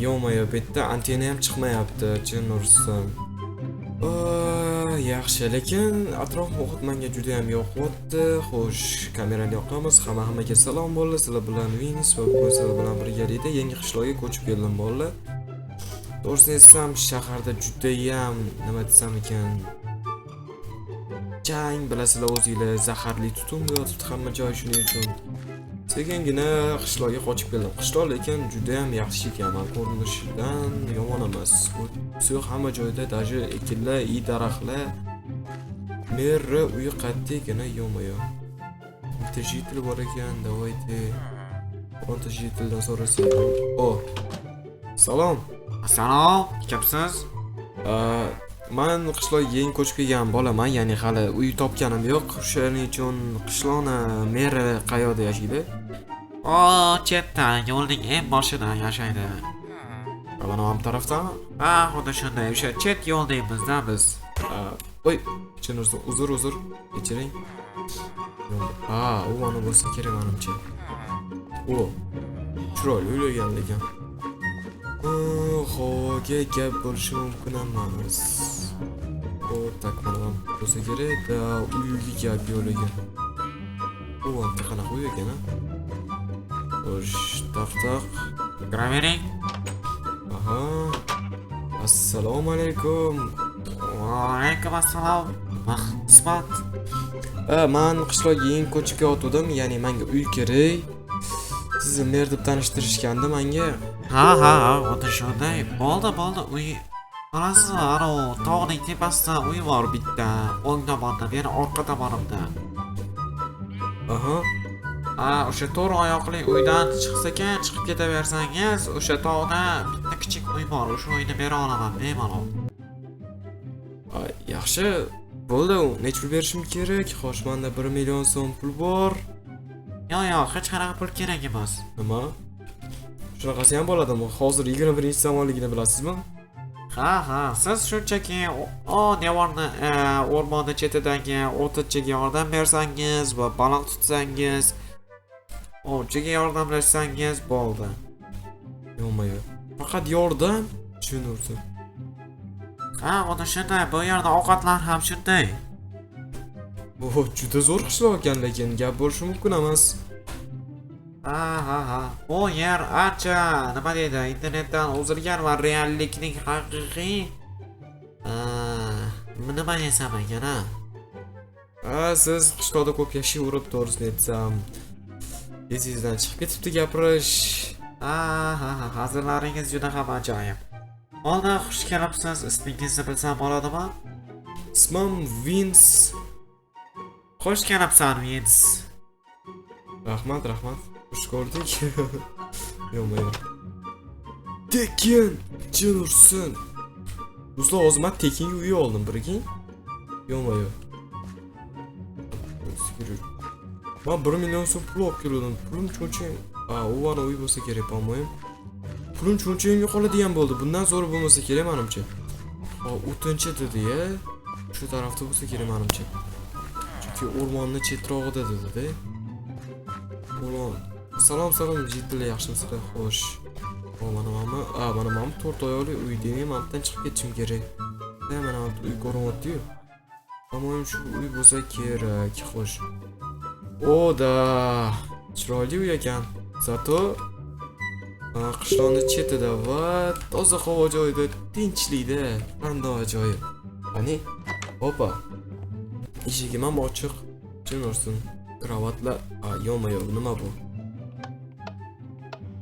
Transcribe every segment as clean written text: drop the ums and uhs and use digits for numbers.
Ё-моё, bu yerda antenna ham chiqmayapti, jin ursin. Yaxshi, lekin atrof muhit menga juda ham yoqyapti. Xo'sh, kamerani yoqamiz. Hamma hammaga salom, bolalar. Sizlar bilan Wins va bugun sizlar bilan birgalikda yangi qishloqqa ko'chib keldim, bolalar. To'g'risini aytsam, shaharda judayam, nima desam ekan, chang, bilasizlar o'zinglar, zaharli tutun yotibdi hamma joy, shuning uchun sekingina qishloqqa qochib keldim. Qishloq lekin judayam yaxshi ekan, man ko'rinishidan yomon emas. Всё hamma joyda, даже ekinlar и daraxtlar. Merri uyi qayerda ekan, ё-моё? Bitta житель bor ekan, давайте bironta житель dan so'rasak. O. Salom. Salom, kimsiz? Man qishloqqa yangi ko'chib kelgan bolaman, ya'ni hali uy topganim yo'q. Shuning uchun qishloqni meri qayerda yashaydi? O, chetda, yo'lning eng boshida yashaydi. Mana bu tarafdami? Ha, xuddi shunday, o'sha chet yo'ldaymizda biz. Oy, tushunursin, uzr, uzr, kechiring. Ha, u mana bo'lsa kerak manimcha. O, chiroyli uylagan lekin. Havoga gap bo'lishi mumkin emas. O, так, mana bu bo'lsa kerak, да, uyga gap yo'q lekin. U anta qanaqa uy ekan, a? Xo'sh, taq taq. Kiravering. Aha. Assalomu alaykum. Va alaykum assalom. Nima xizmat? Man qishloqqa yangi ko'chib kelayotgandim, ya'ni menga uy kerak. Sizni mer deb tanishtirishgandi menga. Ha, xuddi shunday. Bo'ldi, bo'ldi, uy. Qarasizmi, anavi tog'ning tepasida uy bor bitta. O'ng tomonda, meni orqa tomonimda. Aha. Ha, o'sha to'rt oyoqli uydan chiqsa ekan, chiqib ketaversangiz, o'sha tog'da bitta kichik uy bor. O'sha uyni bera olaman bemalol. Ay, yaxshi. Bo'ldi, necha pul berishim kerak? Xo'sh, menda 1 million so'm pul bor. Yo'q, yo'q, hech qanaqa pul kerak emas. Nima? Shunaqasi ham bo'ladimi? Hozir 21-zamonligini bilasizmi? Ha, siz shunchaki o devorni o'rmonni chetidagi o'tinchiga yordam bersangiz va baliq tutsangiz, ovchiga yordamlashsangiz bo'ldi. Yo'q, faqat yordam, tushunursin. Ha, xuddi shunday, bu yerda ovqatlar ham shunday. Bu juda zo'r qishloq ekan, lekin gap bo'lishi mumkin emas. Ha. Bu yer ancha, nima deydi, internetdan uzilgan va reallikning haqiqiy nima desam ekan, ha? Ha, siz qishloqda ko'p yashayverib, to'g'risini aytsam, esingizdan chiqib ketibdi gapirish. Ha, hazillaringiz juda ham ajoyib. Bo'ldi, xush kelibsiz. Ismingizni bilsam bo'ladimi? Ismim Vins. Xush kelibsan, Vins. Rahmat, rahmat. Xush ko'rdik. Yo'q, yo'q. Tekin, jin ursin. Do'stlar, hozir men tekinga uy oldim, прикинь. Yo'q, yo'q. Man 1 million so'm pul olib kelgandim. Pulim cho'nchagim. A, u mana uy bo'lsa kerak, по-моему. Pulim cho'nchagimga qoladigan bo'ldi. Bundan zo'ri bo'lmasa kerak menimcha. Hop, o'tinchi dedi-ya. Shu tarafda bo'lsa kerak menimcha. Chunki o'rmonni chetrog'ida dedi-da. O'rmon. Salom, salom, житель lar, yaxshimisizlar? Xo'sh. O, mana mana, a, mana mana to'rt oyoqli uy, demak, mana bu yerdan chiqib ketishim kerak. Da, mana bu uy ko'rinyapti-yu. По-моему, shu uy bo'lsa kerak. Xo'sh. O да, chiroyli uy ekan. Зато qishloqni chetida va toza havo joyida, tinchlikda, qanday ajoyib. Qani? Opa. Eshigim ham ochiq. Jin ursin. Kravatlar, a, yo'qma yo'q, nima bu?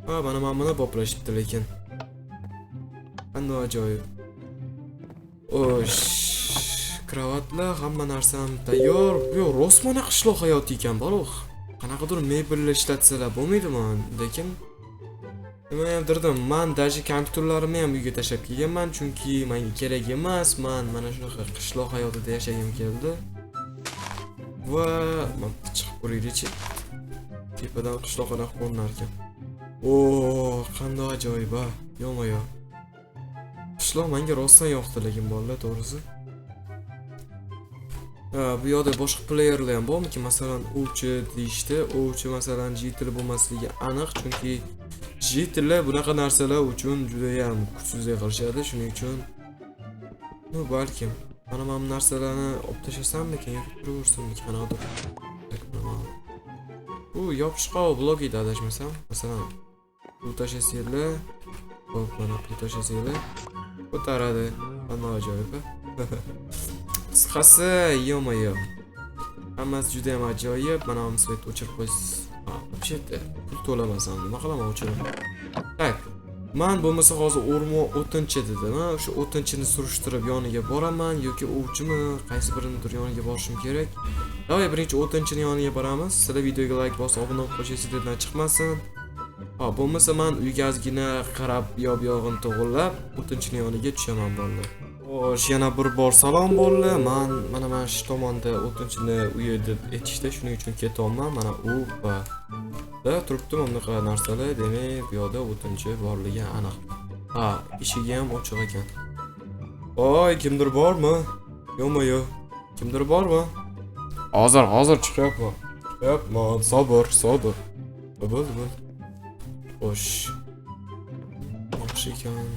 Ha, mana buni boplashibdi lekin. Qanday ajoyib. O'sh, kravatlar, hamma narsam tayyor. Bu rostmana qishloq hayoti ekan, baloq. Qanaqadir mebellar ishlatsalar bo'lmaydimi? Lekin nima ham dirdim, man даже kompyuterlarimni ham uyga tashlab kelganman, chunki menga kerak emas. Man mana shunaqa qishloq hayotida yashagim keldi. Va man chiqib ko'raylikchi. Tepadan qishloq qanaqa ko'rinar ekan. O, qanday ajoyib, a. Yo'q, yo'q. Qishloq menga rostdan yoqdi lekin, bolalar, to'g'risi. Ha, bu yoqda boshqa playerlar ham bormikin? Masalan, ovchi deyishdi. Ovchi, masalan, житель bo'lmasligi aniq, chunki Житель lar bunaqa narsalar uchun juda ham kuchsizlik qilishadi, shuning uchun ну, balkim mana bu narsalarni olib tashlasammikan yoki turaversammikan, qanaqadir. Так, mana bu yopishqoq blok edi adashmasam. Masalan, pul tashlasanglar, hop, mana pul tashlasanglar, ko'taradi. Qanday ajoyib, a? Qisqasi, ё-моё. Hammasi juda ham ajoyib. Mana bu свет o'chirib qo'ysiz. Вообще-то pul to'lamasam nima qilaman o'chirib? Так. Man bo'lmasa hozir o'rmon o'tinchi dedim, ha? O'sha o'tinchini surishtirib yoniga boraman yoki ovchimi, qaysi birinidir yoniga borishim kerak. Давай birinchi o'tinchini yoniga boramiz. Sizlar videoga like bosib, obuna bo'lib qo'yishingiz sizlardan chiqmasin. Ha, bo'lmasa man uyga ozgina qarab, yob yog'ini to'g'irlab, o'tinchini yoniga tushaman, bolalar. Xo'sh, yana bir bor salom, bolalar. Man mana shu tomonda o'tinchini uyi deb aytishdi, shuning uchun ketyapman. Mana u va da turibdi mana bunaqa narsalar, demak, bu yoqda o'tinchi borligi aniq. Ha, eshigi ham ochiq ekan. Voy, kimdir bormi? Yo'qmi, yo'q. Kimdir bormi? Hozir, hozir chiqyapman. Chiqyapman, sabr, sabr. Ha, bo'ldi, bo'ldi. Xo'sh. Yaxshi ekan.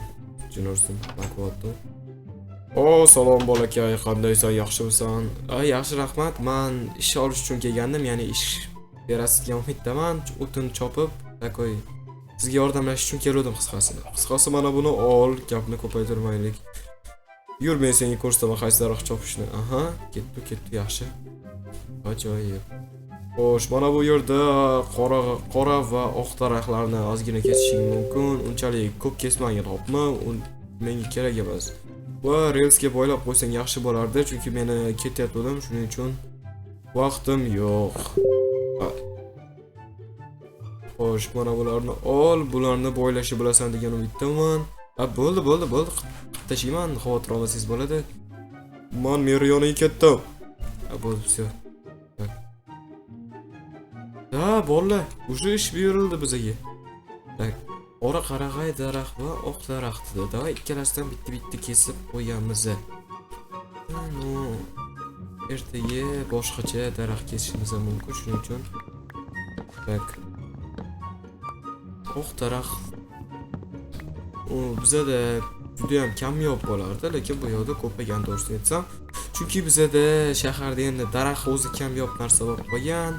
Jin ursin, bakvatdi. O, salom bolakay, qandaysan, yaxshimisan? Ay, yaxshi, rahmat. Man ish olish uchun kelgandim, ya'ni ish berasiz degan umiddaman. O'tin chopib, такой sizga yordamlashish uchun kelgandim qisqasi. Qisqasi, mana buni ol, gapni ko'paytirmaylik. Yur, men senga ko'rsataman qaysi daraxt chopishni. Aha, ketdi, ketdi, yaxshi. Ajoyib. Xo'sh, mana bu yerda qora qora va oq daraxtlarni ozgina kesishing mumkin. Unchalik ko'p kesmagin, xo'pmi? Menga kerak emas. Va relsga boylab qo'ysang yaxshi bo'lardi, chunki meni ketayotgandim, shuning uchun vaqtim yo'q. Ha. Xo'sh, mana bularni ol, bularni boylashni bilasan degan umiddaman. Ha, bo'ldi, bo'ldi, bo'ldi. Qilib tashlayman, xavotir olmasangiz bo'ladi. Man meri yoniga ketdim. Ha, bo'ldi, всё. Так. Ha, bolalar, уже ish buyurildi bizga. Так. Qora qarag'ay daraxt va oq daraxt dedi. Давай ikkalasidan bitta-bitta kesib qo'yamiz. Ну, ertaga boshqacha daraxt kesishimiz ham mumkin, shuning uchun. Так. Oq daraxt u bizada juda ham kamyob bo'lardi, lekin bu yoqda ko'paygan, to'g'risini aytsam. Chunki bizada shaharda endi daraxt o'zi kamyob narsa bo'lib qolgan.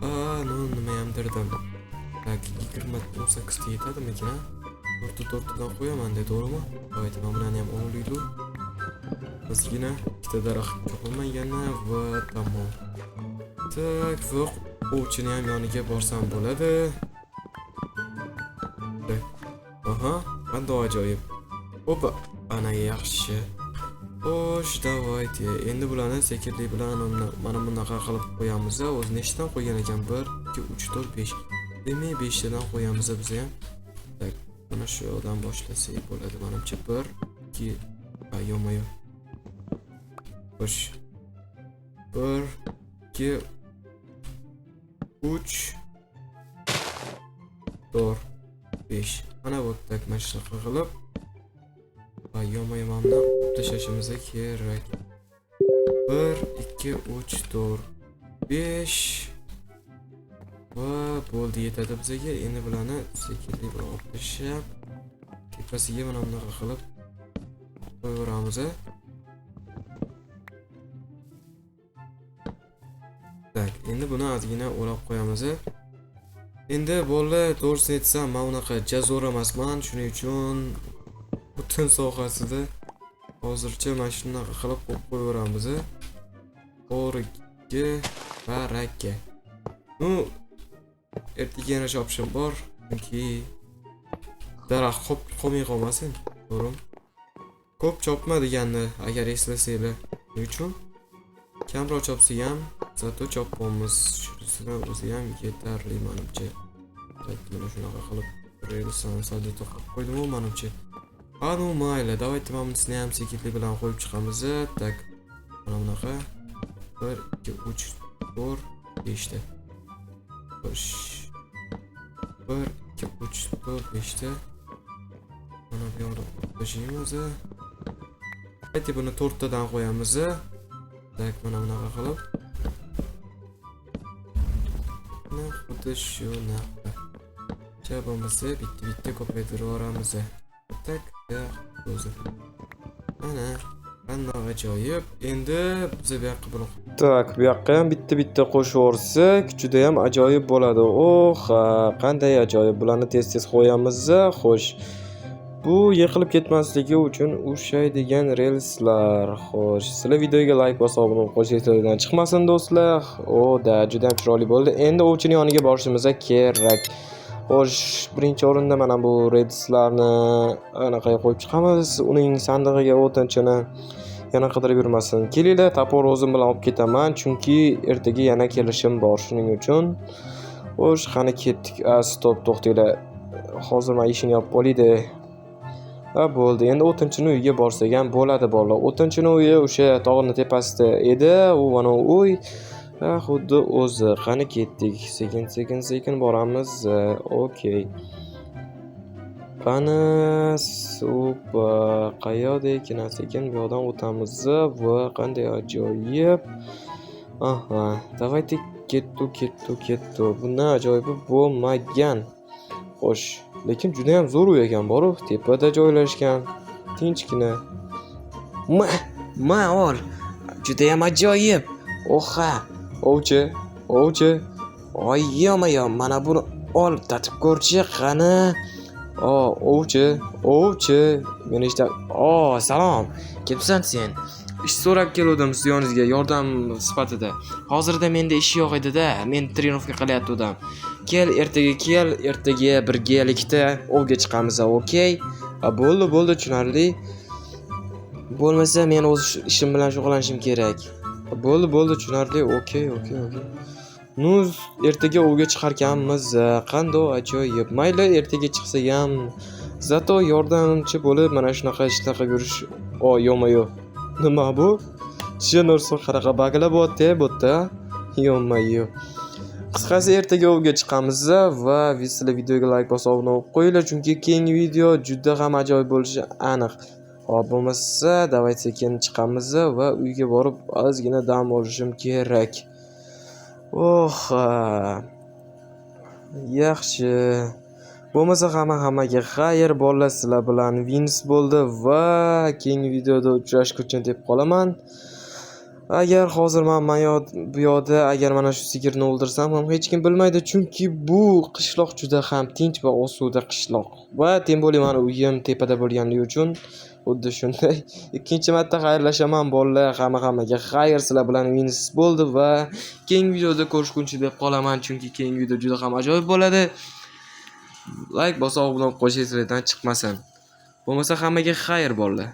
A, ну, nima ham derdim. Так, 20 18 ta yetadimikin, a? To'rtta to'rttadan qo'yaman, de, to'g'rimi? Давайте mana bularni ham olaylik. Ozgina ikkita daraxt chopaman yana va tamom. Так, va ovchini ham yoniga borsam bo'ladi. Так. Aha, qanday ajoyib. Opa, ana yaxshi. Xo'sh, давайте. Endi bularni sekinlik bilan mana bunaqa qilib qo'yamiz. O'zi nechtadan qo'ygan ekan? 1, 2, 3, 4, 5. Demak, 5 tadan qo'yamiz biz ham. Так, mana shu yoqdan boshlasak bo'ladi. Manimcha 1, 2, a, yo'qmi, yo'q. Xo'sh. 1, 2, 3, 4, 5. Mana bu, так, mana shunaqa qilib va yonma-yonmani olib tashlashimiz kerak. 1, 2, 3, 4, 5 va bo'ldi, yetadi bizga. Endi bularni sekinlik bilan olib tashlab, tepasiga mana bunaqa qilib qo'yaveramiz. Так, endi buni ozgina o'rab qo'yamiz. Endi bolalar, to'g'risini aytsam, men unaqa zo'r emasman, shuning uchun o'tin sohasida hozircha mana shunaqa qilib qo'yib qo'yaveramiz. To'g'riga baraka. Ну, ertaga yana chopishim bor, chunki daraxt qolmay qolmasin, to'g'rimi? Ko'p chopma deganni agar eslasanglar. Shuning uchun kamroq chopsak ham, зато chopamiz. Shunisidan o'zi ham yetarli manimcha. Так, mana shunaqa qilib relsani salda to'qib qo'ydim-u manimcha. A, ну mayli, давайте mana bunisini ham sekinlik bilan qo'yib chiqamiz. Так, mana bunaqa 1, 2, 3, 4, 5 ta. Xo'sh. 1, 2, 3, 4, 5 ta. Mana bu yoqda tashlaymiz. Давайте buni to'rttadan qo'yamiz. Так, mana bunaqa qilib. Mana xuddi shunaqa. Cha bo'lmasa bitta bitta ko'paytirib yuboramiz. Так, o'zi. Mana, qandoq ajoyib. Endi biz bu yoqqa buni. Так, bu yoqqa ham bitta bitta qo'shib yuborsak, juda ham ajoyib bo'ladi. Oh, qanday ajoyib. Bularni tez-tez qo'yamiz. Xo'sh. Bu yiqilib ketmasligi uchun ushlaydigan relslar. Xo'sh, sizlar videoga layk bosib, obuna bo'lib qo'yish esingizdan chiqmasin, do'stlar. O, да, juda ham chiroyli bo'ldi. Endi ovchining yoniga borishimiz kerak. Xo'sh, birinchi o'rinda mana bu relslarni anaqa qo'yib chiqamiz. Uning sandig'iga o'tinchini yana qidirib yurmasin. Kelinglar, топор o'zim bilan olib ketaman, chunki ertaga yana kelishim bor, shuning uchun. Xo'sh, qani ketdik. A, стоп, to'xtanglar. Hozir men ishini yopib olay-da. Ha, bo'ldi. Endi o'tinchini uyiga borsak ham bo'ladi, bolalar. O'tinchini uyi o'sha tog'ni tepasida edi. U mana uy. Ha, xuddi o'zi. Qani ketdik. Sekin, sekin, sekin boramiz. Okey. Qani, super. Qayoqda ekan? Sekin bu yoqdan o'tamiz va qanday ajoyib. Aha, давайте, ketdi, ketdi, ketdi. Bundan ajoyibi bo'lmagan. Xo'sh, lekin juda ham zo'r uy ekan, borib, tepada joylashgan. Tinchgina. Ma, ma ol. Juda ham ajoyib. Oha, ovchi, ovchi. Oy, ё-моё, mana buni ol, tatib ko'rchi, qani. O, ovchi, ovchi. Meni ishda. O, salom. Kimsan sen? Ish so'rab keluvdim siz yoningizga yordam sifatida. Hozirda menda ish yo'q edi-da. Men тренировка qilayotgandim. Kel, ertaga kel, ertaga birgalikda ovga chiqamiz, okey? A, bo'ldi, bo'ldi, tushunarli. Bo'lmasa men o'z ishim bilan shug'ullanishim kerak. Bo'ldi, bo'ldi, tushunarli. Okey. Ну, ertaga ovga chiqarkanmiz. Qandoq ajoyib. Mayli, ertaga chiqsak ham, зато yordamchi bo'lib mana shunaqa ishlar qilib yurish. O, ё-моё. Nima bu? Shu narsa qanaqa баглab bo'lyapti bu yerda? Ё-моё. Qisqasi, ertaga ovga chiqamiz va sizlar videoga layk bosib, obuna bo'lib qo'yinglar, chunki keyingi video juda ham ajoyib bo'lishi aniq. Hop, bo'lmasa, давайте sekin chiqamiz va uyga borib ozgina dam olishim kerak. Oh, yaxshi. Bo'lmasa hamma hammaga xayr, bolalar, sizlar bilan Wins bo'ldi va keyingi videoda uchrashguncha deb qolaman. Agar hozir man bu yoqda agar mana shu sigirni o'ldirsam ham hech kim bilmaydi, chunki bu qishloq juda ham tinch va osuda qishloq. Va тем более mani uyim tepada bo'lganligi uchun xuddi shunday. Ikkinchi marta xayrlashaman, bolalar, hamma hammaga xayr, sizlar bilan Wins bo'ldi va keyingi videoda ko'rishguncha deb qolaman, chunki keyingi video juda ham ajoyib bo'ladi. Layk bosib, obuna bo'lib qo'yish esingizdan chiqmasin. Bo'lmasa hammaga xayr, bolalar.